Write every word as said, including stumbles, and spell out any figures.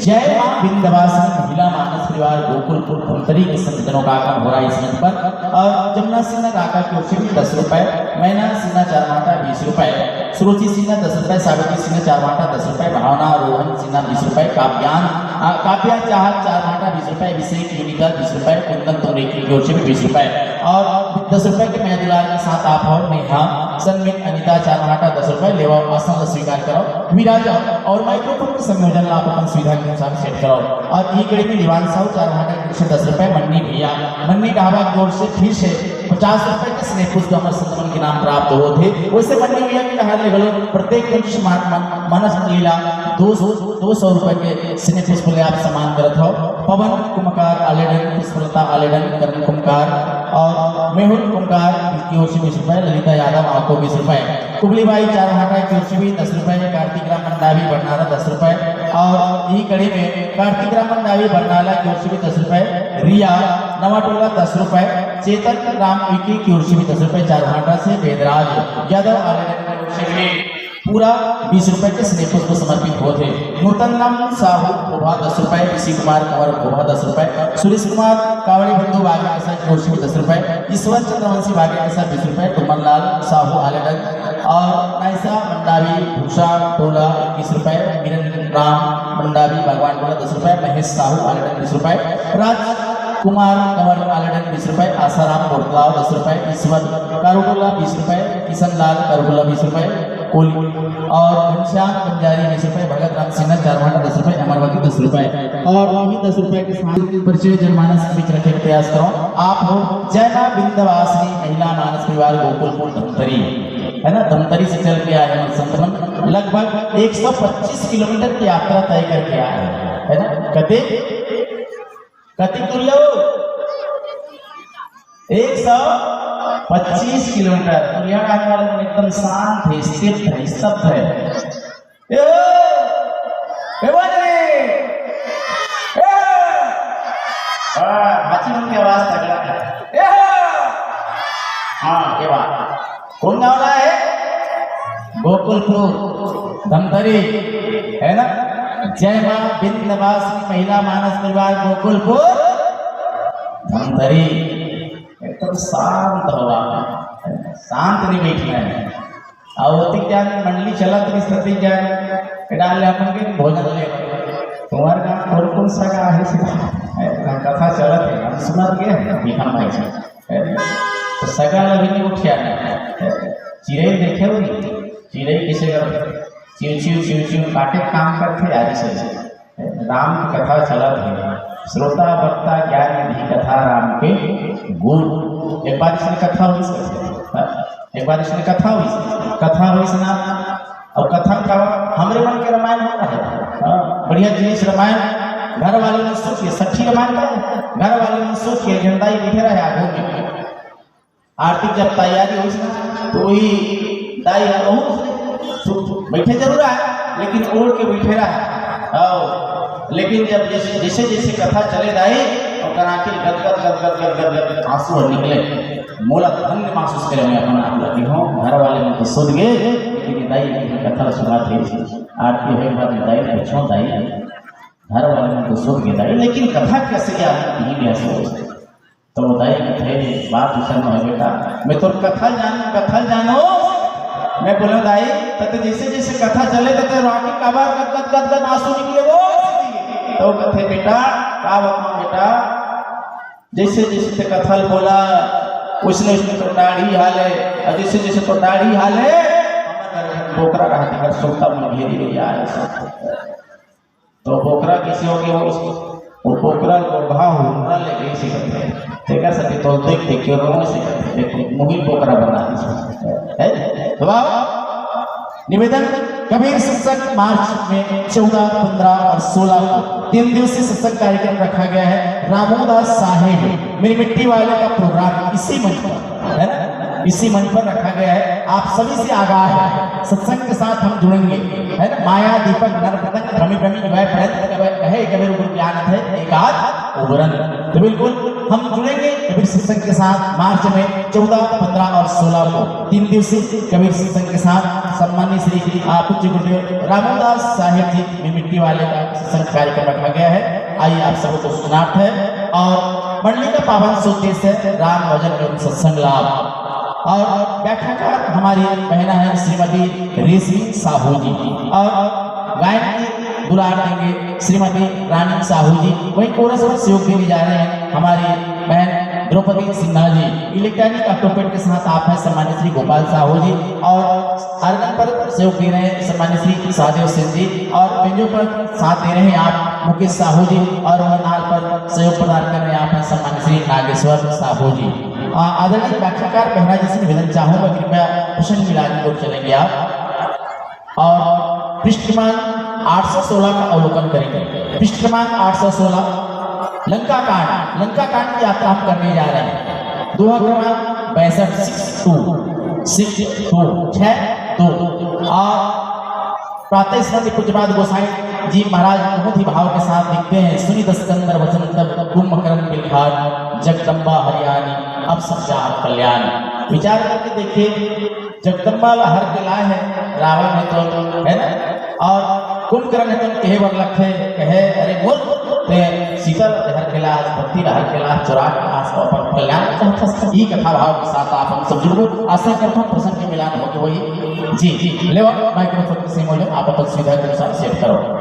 जय माँ विंध्यवासिनी महिला मानस परिवार गोकुलपुर धमतरी के संगठनों का आगमन हो रहा है इस मंच पर। और जमुना सिन्हा राका की ओर से भी दस रुपए, मैना सिन्हा चारमाटा बीस रुपए, सुरुचि सिन्हा दस रुपए, सावित्री सिन्हा चारमाटा दस रुपए, भावना रोहन सिन्हा बीस रुपए, काव्यान, आ, काव्या चाहत चारमाटा बीस रुपए, अभिषेक यूनिका बीस रुपए, कुंदन तुमरेकी की ओर से भी बीस रुपए और दस रुपए के मया दुलार के साथ आप हो नेहा सन्मित अनिता चारमाटा दस रुपए लेवा आसन ला स्वीकार करो। विराजा और माइक्रोफोन के संयोजन ला आप अपन सुविधा के अनुसार सेट करो। और ई कड़ी में निवान साहू चारमाटा की ओर से दस रुपए, मन्नी भैया, मन्नी ढाबा की ओर से फिर से पचास रुपए के स्नेह पुष्प हमर संतमन के नाम प्राप्त होत हे। वैसे मन्नी भैया के डहार ले घलो प्रत्येक पुरुष मा-, मा-, मानस मंडली ला दो सौ, दो सौ रुपए के स्नेह पुष्प ले आप सम्मान करत हो। पवन कुमकार आलेडन, पुष्पलता आलेडन, करण कुमकार और मेहुल कुमकार की ओर से बीस रुपए, ललिता यादव आपको बीस रुपए, कुबली बाई चारमाटा की ओर से भी दस रुपए, कार्तिक राम मंडावी बरनाला दस रुपए और ई कड़ी में कार्तिक राम मंडावी बरनाला की ओर से भी दस रुपए, रिया नवाटोला दस रुपए, चेतन राम उइके की ओर से भी दस रुपए, चारमाटा से वेदराज यादव आलेडन की ओर से भी पूरा बीस रुपए के स्नेह पुष्प समर्पित होत हे। नूतन राम साहू खोभा दस रुपए, ऋषि कुमार कंवर खोभा दस रुपए, सुरेश कुमार कावड़ी बंधु बागेकसा की ओर से दस रुपए, ईश्वर चंद्रवंशी बागेकसा बीस रुपए, तुमन लाल साहू आलेडन और नाइसा मंडावी भूषा टोला इक्कीस रुपए, किरण राम मंडावी भगवान टोला दस रुपए, महेश साहू आलेडन बीस रुपए, राज कुमार कंवर आलेडन बीस रुपए, आसाराम बोरतलाव दस रुपए, ईश्वर कारुटोला बीस रुपए, किशन लाल कारुटोला बीस रुपए, कोली और घनश्याम बंजारी बीस रुपए, भगत राम सिन्हा चारमाटा दस रुपए, अमरवती दस रुपए और अभी दस रुपए के साथ परिचय जनमानस के बीच रखे के प्रयास करो। आप हो जय माँ विंध्यवासिनी महिला मानस परिवार गोकुलपुर धमतरी, है ना, धमतरी से चल के आए हैं संतमन, लगभग एक सौ पच्चीस किलोमीटर की यात्रा तय करके आए हैं, है ना। कते कतिक दूरिया हो? एक सौ पच्चीस किलोमीटर। दूरिया का आने वाले मन एकदम शांत है, स्थिर है, स्तब्ध है। ए हो! ए बजरी! ए हो! वाह, भाची मन के आवाज तगड़ा है। ए हो! हाँ, ये बात। कौन गाँव ला है? गोकुलपुर धमतरी, है ना? जय माँ विंध्यवासिनी महिला मानस परिवार गोकुलपुर धमतरी। एकदम शांत हवा, शांत नहीं बैठना है। और होती क्या मंडली चलत नहीं सकती क्या? डाल ले अपन के भोजन ले। तुम्हारे गाँव कौन कौन सा गाँव है? कथा चलत है, हम सुनत गए हैं, भीखम भाई से। तो सगा लगे नहीं उठिया नहीं। चिड़ै देखे हो नहीं? चिड़ै किसे करते? चिव चिव चिव चिव काटे काम करते आज से। राम की कथा चलत है। श्रोता वक्ता ज्ञान निधि कथा राम के गुण। एक बार इसने कथा हुई सर। एक बार इसने कथा हुई सर। कथा हुई सुना। और कथा का हमरे मन के रामायण हो रहा है। हाँ, बढ़िया जिनिस रामायण। घर वाले मन सोचिए, सच्ची रामायण का है। घर वाले मन सोचिए, झंडा ही बैठे रहे आगू में। आरती जब तैयारी होइस ना, तो वही दाई ह बहुत बैठे जरूर है, लेकिन ओढ़ के बैठे रहा। आओ, लेकिन जब जैसे, जैसे, जैसे कथा चले दाई, ओकर आँखी गद गद गद गद गद गद गद आंसू ह निकले। मोला धन्य महसूस करे मैं अपन आप ला कि हूँ, घर वाले मन तो सुध गए, लेकिन ये दाई की कथा सुना थे। आरती होए के बाद में दाई पूछो, दाई, घर वाले मन तो सुध गए दाई, लेकिन कथा कैसे क्या नहीं गया सोच। तो दाई कथे, बात विचार में है बेटा, मैं तो कथा जानूं, कथा जानो। मैं बोला दाई, तो जैसे जैसे कथा चले तो तेरे आँखी काबर गद गद गद गद आंसू निकले वो। तो कथे बेटा, का बताऊं बेटा, जैसे जैसे ते कथा बोला, उसने उसने तो दाढ़ी हाले, और जैसे जैसे तो दाढ़ी हाले, हमारे घर में बोकरा रहती है, सोता मन घेरी रही है। तो बोकरा किसे हो गया? वो, वो बोकरा गोरभा हुरना ले गई से करते हैं। तेकर से तो देख देख के रोने से करते हैं। देखो, मुही बोकरा बना दी है। तो बाबा, निवेदन, कबीर सत्संग मार्च में चौदह, पन्द्रह और सोलह को तीन दिवसीय सत्संग कार्यक्रम रखा गया है। रामोदास साहेब, मेरी मिट्टी वाले का प्रोग्राम इसी मंच पर, है ना, इसी मंच पर रखा गया है। आप सभी से आगाह है, सत्संग के साथ हम जुड़ेंगे, है ना। माया दीपक नर पतंग भ्रमि भ्रमि युवाय पड़त, कबे कहे कबीर गुरु ज्ञान है एक आध उबरन। तो बिल्कुल हम जुड़ेंगे कबीर सत्संग के साथ मार्च में चौदह, पन्द्रह और सोलह को तीन दिवसीय कबीर सत्संग के साथ। सम्माननीय श्री, आ, पूज्य गुरुदेव रामूदास साहेब जी में मिट्टी वाले का सत्संग कार्यक्रम रखा गया है। आइए, आप सबको सूचनार्थ है। और मंडली का पावन सोते से राम भजन एवं सत्संग लाभ। और व्याख्याकार हमारी बहना है श्रीमती रेशमी साहू जी। और गायन की दुलार देंगे श्रीमती रानी साहू जी। वहीं कोरस पर सहयोग देने जा रहे हैं हमारी बहन द्रौपदी सिन्हा जी। इलेक्ट्रॉनिक ऑक्टोपेड के साथ आप हैं सम्मानित श्री गोपाल साहू जी। और आर्गन पर सहयोग दे रहे हैं सम्मानित श्री सहदेव सिंह जी। और बेंजो पर साथ दे रहे हैं आप मुकेश साहू जी। और वह नाल पर सहयोग प्रदान कर रहे हैं आप हैं सम्मानित श्री नागेश्वर साहू जी। आ, आदरणीय व्याख्याकार बहना जी से निवेदन चाहूंगा, कृपया प्रसंग मिलान की ओर चलेंगे आप। और पृष्ठ क्रमांक आठ सौ सोलह का अवलोकन करेंगे। पृष्ठ क्रमांक आठ सौ सोलह, लंका कांड, लंका कांड की यात्रा हम करने जा रहे हैं। दोहा क्रमांक पैंसठ, सिक्स टू, सिक्स टू, छह दो। और प्रातः स्मरण पूज्यपाद गोसाई जी महाराज बहुत ही भाव के साथ लिखते हैं, सुनि दस कंदर वचन तब कुंभकर्ण बिलखान, जगदम्बा हरियाणी अब सब जान कल्याण। विचार करके देखिए, जगदम्बा ला हर के लाए है, रावण है तो, है ना, और कुंभकर्ण है तो कहे बर लगथे, कहे, "अरे मूर्ख, ते सीता ला हर के ला, भक्ति ला हर के ला, चुरा के ला, तो अपन कल्याण चाहत हस।" ई कथा भाव के साथ आप हम सब जुड़बो। आशा करता हूँ प्रसंग के मिलान होके वही। जी, जी, लेवा माइक्रोफोन के सिम ले, आप अपन सुविधा के अनुसार सेट करो।